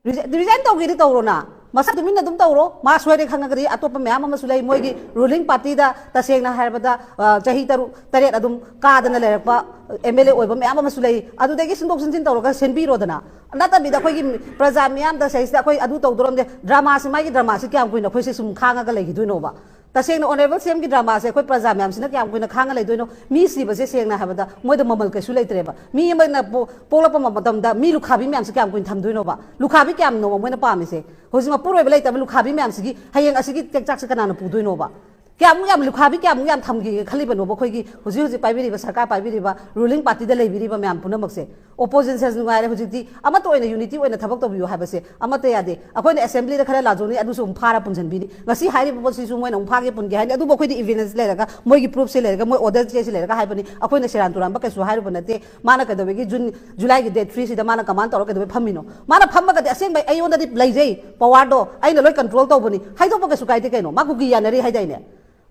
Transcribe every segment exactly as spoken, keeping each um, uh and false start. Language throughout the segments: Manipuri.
ꯔꯤꯖꯥꯏꯟ ꯇꯧꯒꯦꯗꯤ ꯇꯧꯔꯣꯅ, ꯃꯁꯥ ꯇꯨꯃꯤꯟꯅ ꯑꯗꯨꯝ ꯇꯧꯔꯣ꯫ ꯃꯥ ꯁꯣꯏꯔꯦ ꯈꯪꯉꯒꯗꯤ ꯑꯇꯣꯞꯄ ꯃꯌꯥꯝ ꯑꯃꯁꯨ ꯂꯩ꯫ ꯃꯣꯏꯒꯤ ꯔꯨꯂꯤꯡ ꯄꯥꯔꯇꯤꯗ ꯇꯁꯦꯡꯅ ꯍꯥꯏꯔꯕꯗ, ꯑ, ꯆꯍꯤ ꯇꯔꯨꯛ ꯇꯔꯦꯠ ꯑꯗꯨꯝ ꯀꯥꯗꯅ ꯂꯩꯔꯛꯄ ꯑꯦꯝ ꯑꯦꯜ ꯑꯦ ꯑꯣꯏꯕ ꯃꯌꯥꯝ ꯑꯃꯁꯨ ꯂꯩ꯫ ꯑꯗꯨꯗꯒꯤ ꯁꯤꯟꯗꯣꯛ ꯁꯤꯟꯖꯤꯟ ꯇꯧꯔꯒ ꯁꯦꯝꯕꯤꯔꯣꯗꯅ꯫ ꯅꯠꯇꯕꯤꯗ ꯑꯩꯈꯣꯏꯒꯤ ꯄ꯭ꯔꯖꯥ ꯃꯤꯌꯥꯝꯗ ꯁꯤꯗꯩꯁꯤꯗ ꯑꯩꯈꯣꯏ ꯑꯗꯨ ꯇꯧꯗꯣꯔꯝꯗꯦ, ꯗ꯭ꯔꯃꯥꯁꯤ, ꯃꯥꯒꯤ ꯗ꯭ꯔꯃꯥꯁꯤ ꯀꯌꯥꯝ ꯀꯨꯏꯅ ꯑꯩꯈꯣꯏꯁꯦ ꯁꯨꯝ ꯈꯥꯡꯉꯒ ꯂꯩꯈꯤꯗꯣꯏꯅꯣꯕ? ꯇꯁꯦꯡꯅ ꯑꯣꯅꯔꯦꯕꯜ ꯁꯤ ꯑꯦꯝꯒꯤ ꯗ꯭ꯔꯃꯥꯁꯦ ꯑꯩꯈꯣꯏ ꯄ꯭ꯔꯖꯥ ꯃꯌꯥꯝꯁꯤꯅ ꯀꯌꯥꯝ ꯀꯨꯏꯅ ꯈꯥꯡꯉ ꯂꯩꯗꯣꯏꯅꯣ? ꯃꯤ ꯁꯤꯕꯁꯦ ꯁꯦꯡꯅ ꯍꯥꯏꯕꯗ ꯃꯣꯏꯗ ꯃꯃꯜ ꯀꯩꯁꯨ ꯂꯩꯇ꯭ꯔꯦꯕ꯫ ꯃꯤ ꯑꯃꯅ ꯄꯣ-, ꯄꯣꯛꯂꯛꯄ ꯃꯇꯝꯗ ꯃꯤ ꯂꯨꯈꯥꯕꯤ ꯃꯌꯥꯝꯁꯦ ꯀꯌꯥꯝ ꯀꯨꯏꯅ ꯊꯝꯗꯣꯏꯅꯣꯕ? ꯂꯨꯈꯥꯕꯤ ꯀꯌꯥꯝꯅꯣꯕ ꯃꯣꯏꯅ ꯄꯥꯝꯃꯤꯁꯦ? ꯍꯧꯖꯤꯛ ꯃꯄꯨꯔꯣꯏꯕ ꯂꯩꯇꯕ ꯂꯨꯈꯥꯕꯤ ꯃꯌꯥꯝꯁꯤꯒꯤ ꯍꯌꯦꯡ ꯑꯁꯤꯒꯤ ꯆꯦꯛꯆꯥꯛꯁꯦ ꯀꯅꯥꯅ ꯄꯨꯗꯣꯏꯅꯣꯕ? ꯀꯌꯥꯃꯨꯛ ꯌꯥꯝ ꯂꯨꯈꯥꯕꯤ ꯀꯌꯥꯃꯨꯛ ꯌꯥꯝ ꯊꯝꯒꯦ ꯈꯜꯂꯤꯕꯅꯣꯕ ꯑꯩꯈꯣꯏꯒꯤ ꯍꯧꯖꯤꯛ ꯍꯧꯖꯤꯛ ꯄꯥꯏꯕꯤꯔꯤꯕ ꯁꯔꯀꯥꯔ ꯄꯥꯏꯕꯤꯔꯤꯕ ꯔꯨꯂꯤꯡ ꯄꯥꯔꯇꯤꯗ ꯂꯩꯕꯤꯔꯤꯕ ꯃꯌꯥꯝ ꯄꯨꯝꯅꯃꯛꯁꯦ? ꯑꯣꯄꯣꯖꯤꯁꯟꯁ ꯅꯨꯡꯉꯥꯏꯔꯦ ꯍꯧꯖꯤꯛꯇꯤ, ꯑꯃꯠꯇ ꯑꯣꯏꯅ ꯌꯨꯅꯤꯇꯤ ꯑꯣꯏꯅ ꯊꯕꯛ ꯇꯧꯕꯤꯌꯨ ꯍꯥꯏꯕꯁꯦ ꯑꯃꯠꯇ ꯌꯥꯗꯦ꯫ ꯑꯩꯈꯣꯏꯅ ꯑꯦꯁꯦꯝꯕ꯭ꯂꯤꯗ ꯈꯔ ꯂꯥꯖꯧꯅꯤ, ꯑꯗꯨꯁꯨ ꯑꯃꯨꯛ ꯐꯥꯔ ꯄꯨꯟꯁꯤꯟꯕꯤꯅꯤ꯫ ꯉꯁꯤ ꯍꯥꯏꯔꯤꯕ ꯄꯣꯠꯁꯤꯁꯨ ꯃꯣꯏꯅ ꯑꯃꯨꯛ ꯐꯥꯒꯦ ꯄꯨꯟꯒꯦ ꯍꯥꯏꯅꯤ, ꯑꯗꯨꯕꯨ ꯑꯩꯈꯣꯏꯗꯤ ꯏꯕꯤꯗꯦꯟꯁ ꯂꯩꯔꯒ, ꯃꯣꯏꯒꯤ ꯄ꯭ꯔꯨꯐꯁꯦ ꯂꯩꯔꯒ, ꯃꯣꯏ ꯑꯣꯔꯗꯔ ꯆꯦꯁꯦ ꯂꯩꯔꯒ ꯍꯥꯏꯕꯅꯤ꯫ ꯑꯩꯈꯣꯏꯅ ꯁꯦꯔꯥꯟ ꯇꯨꯔꯥꯟꯕ ꯀꯩꯁꯨ ꯍꯥꯏꯔꯨꯕ ꯅꯠꯇꯦ꯫ ꯃꯥꯅ ꯀꯩꯗꯧꯕꯒꯤ ꯖꯨꯟ, ꯖꯨꯂꯥꯏꯒꯤ ꯗꯦꯠ ꯊ꯭ꯔꯤꯁꯤꯗ ꯃꯥꯅ ꯀꯃꯥꯟ ꯇꯧꯔꯒ ꯀꯩꯗꯧꯕꯩ ꯐꯝꯃꯤꯅꯣ? ꯃꯥꯅ ꯐꯝꯃꯒꯗꯤ ꯑꯁꯦꯡꯕ ꯑꯩꯉꯣꯟꯗꯗꯤ ꯂꯩꯖꯩ ꯄꯋꯥꯔꯗꯣ, ꯑꯩꯅ ꯂꯣꯏ ꯀꯟꯇ꯭ꯔꯣꯜ ꯇꯧꯕꯅꯤ, ꯍꯥꯏꯗꯣꯛꯄ ꯀꯩꯁꯨ ꯀꯥꯏꯗꯦ ꯀꯩꯅꯣ꯫ ꯃꯥ ꯀꯨꯀꯤ ꯌꯥꯅꯔꯤ ꯍꯥꯏꯗꯥꯏꯅꯦ?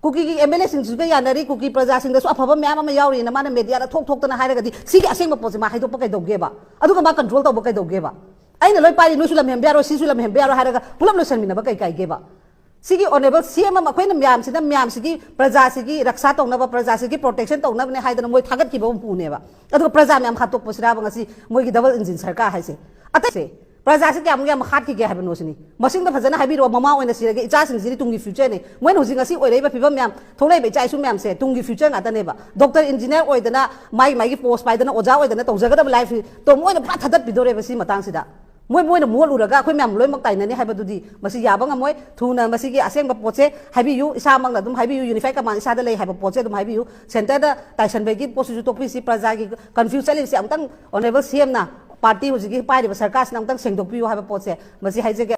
ꯀꯨꯀꯤꯒꯤ ꯑꯦꯝ ꯑꯦꯜ ꯑꯦꯁꯤꯡꯁꯤꯒ ꯌꯥꯅꯔꯤ, ꯀꯨꯀꯤ ꯄ꯭ꯔꯖꯥꯁꯤꯡꯗꯁꯨ ꯑꯐꯕ ꯃꯌꯥꯝ ꯑꯃ ꯌꯥꯎꯔꯤꯅ ꯃꯥꯅ ꯃꯦꯗꯤꯌꯥꯗ ꯊꯣꯛ ꯊꯣꯛꯇꯅ ꯍꯥꯏꯔꯒꯗꯤ, ꯁꯤꯒꯤ ꯑꯁꯦꯡꯕ ꯄꯣꯠꯁꯦ ꯃꯥ ꯍꯥꯏꯗꯣꯛꯄ ꯀꯩꯗꯧꯒꯦꯕ? ꯑꯗꯨꯒ ꯃꯥ ꯀꯟꯇ꯭ꯔꯣꯜ ꯇꯧꯕ ꯀꯩꯗꯧꯒꯦꯕ? ꯑꯩꯅ ꯂꯣꯏ ꯄꯥꯏꯔꯤ, ꯅꯣꯏꯁꯨ ꯂꯝꯍꯦꯟꯕ ꯌꯥꯔꯣꯏ, ꯁꯤꯁꯨ ꯂꯝꯍꯦꯟꯕ ꯌꯥꯔꯣꯏ ꯍꯥꯏꯔꯒ ꯄꯨꯂꯞ ꯂꯣꯏꯁꯟꯃꯤꯟꯅꯕ ꯀꯩ ꯀꯥꯏꯒꯦꯕ? ꯁꯤꯒꯤ ꯑꯣꯅꯔꯦꯕꯜ ꯁꯤ ꯑꯦꯝ ꯑꯃ ꯑꯩꯈꯣꯏꯅ ꯃꯌꯥꯝꯁꯤꯅ, ꯃꯌꯥꯝꯁꯤꯒꯤ ꯄ꯭ꯔꯖꯥꯁꯤꯒꯤ ꯔꯛꯁꯥ ꯇꯧꯅꯕ, ꯄ꯭ꯔꯖꯥꯁꯤꯒꯤ ꯄ꯭ꯔꯣꯇꯦꯛꯁꯟ ꯇꯧꯅꯕꯅꯦ ꯍꯥꯏꯗꯅ ꯃꯣꯏ ꯊꯥꯒꯠꯈꯤꯕ ꯑꯃ ꯄꯨꯅꯦꯕ꯫ ꯑꯗꯨꯒ ꯄ꯭ꯔꯖꯥ ꯃꯌꯥꯝ ꯍꯥꯠꯇꯣꯛꯄꯁꯤꯔꯥꯕ ꯉꯁꯤ ꯃꯣꯏꯒꯤ ꯗꯕꯜ ꯏꯟꯖꯤꯟ ꯁꯔꯀꯥꯔ ꯍꯥꯏꯁꯦ? ꯑꯇꯩꯁꯦ ꯄ꯭ꯔꯖꯥꯁꯦ ꯀꯌꯥꯃꯨꯛ ꯌꯥꯝ ꯍꯥꯠꯈꯤꯒꯦ ꯍꯥꯏꯕꯅꯣ ꯁꯤꯅꯤ꯫ ꯃꯁꯤꯡꯗ ꯐꯖꯅ ꯍꯥꯏꯕꯤꯔꯛꯑꯣ, ꯃꯃꯥ ꯑꯣꯏꯅ ꯁꯤꯔꯒꯦ, ꯏꯆꯥꯁꯤꯡꯁꯤꯗꯤ ꯇꯨꯡꯒꯤ ꯐ꯭ꯌꯨꯆꯔꯅꯦ꯫ ꯃꯣꯏꯅ ꯍꯧꯖꯤꯛ ꯉꯁꯤ ꯑꯣꯏꯔꯛꯏꯕ ꯐꯤꯕꯝ ꯃꯌꯥꯝ, ꯊꯣꯛꯂꯛꯏꯕ ꯏꯆꯥ ꯏꯁꯨ ꯃꯌꯥꯝꯁꯦ ꯇꯨꯡꯒꯤ ꯐ꯭ꯌꯨꯆꯔ ꯉꯥꯛꯇꯅꯦꯕ꯫ ꯗꯣꯛꯇꯔ, ꯏꯟꯖꯤꯅꯤꯌꯥꯔ ꯑꯣꯏꯗꯅ ꯃꯥꯒꯤ, ꯃꯥꯒꯤ ꯄꯣꯁ ꯄꯥꯏꯗꯅ ꯑꯣꯖꯥ ꯑꯣꯏꯗꯅ ꯇꯧꯖꯒꯗꯕ ꯂꯥꯏꯐꯇꯣ ꯃꯣꯏꯅ ꯄꯨꯔꯥ ꯊꯥꯗꯠꯄꯤꯗꯣꯔꯦꯕ ꯁꯤ ꯃꯇꯥꯡꯁꯤꯗ꯫ ꯃꯣꯏ, ꯃꯣꯏꯅ ꯃꯣꯠꯂꯨꯔꯒ ꯑꯩꯈꯣꯏ ꯃꯌꯥꯝ ꯂꯣꯏꯅꯃꯛ ꯇꯥꯏꯅꯅꯤ ꯍꯥꯏꯕꯗꯨꯗꯤ ꯃꯁꯤ ꯌꯥꯕ ꯉꯝꯃꯣꯏ꯫ ꯊꯨꯅ ꯃꯁꯤꯒꯤ ꯑꯁꯦꯡꯕ ꯄꯣꯠꯁꯦ ꯍꯥꯏꯕꯤꯌꯨ, ꯏꯁꯥꯃꯛꯅ ꯑꯗꯨꯝ ꯍꯥꯏꯕꯤꯌꯨ, ꯌꯨꯅꯤꯐꯥꯏꯠ ꯀꯃꯥꯟ ꯏꯁꯥꯗ ꯂꯩ ꯍꯥꯏꯕ ꯄꯣꯠꯁꯦ ꯑꯗꯨꯝ ꯍꯥꯏꯕꯤꯌꯨ꯫ ꯁꯦꯟꯇꯔꯗ ꯇꯥꯏꯁꯟꯕꯒꯤ ꯄꯣꯠꯁꯤꯁꯨ ꯇꯣꯛꯄꯤꯁꯤ, ꯄ꯭ꯔꯖꯥꯒꯤ ꯀꯟꯐ꯭ꯌꯨꯁ ꯆꯠꯂꯤꯕꯁꯤ ꯑꯃꯨꯛꯇꯪ ꯑꯣꯅꯔꯦꯕꯜ ꯁꯤ ꯑꯦꯝꯅ, ꯄꯥꯔꯇꯤ ꯍꯧꯖꯤꯛꯀꯤ ꯄꯥꯏꯔꯤꯕ ꯁꯔꯀꯥꯔꯁꯤꯅ ꯑꯃꯨꯛꯇꯪ ꯁꯦꯡꯗꯣꯛꯄꯤꯌꯨ ꯍꯥꯏꯕ ꯄꯣꯠꯁꯦ ꯃꯁꯤ ꯍꯥꯏꯖꯒꯦ꯫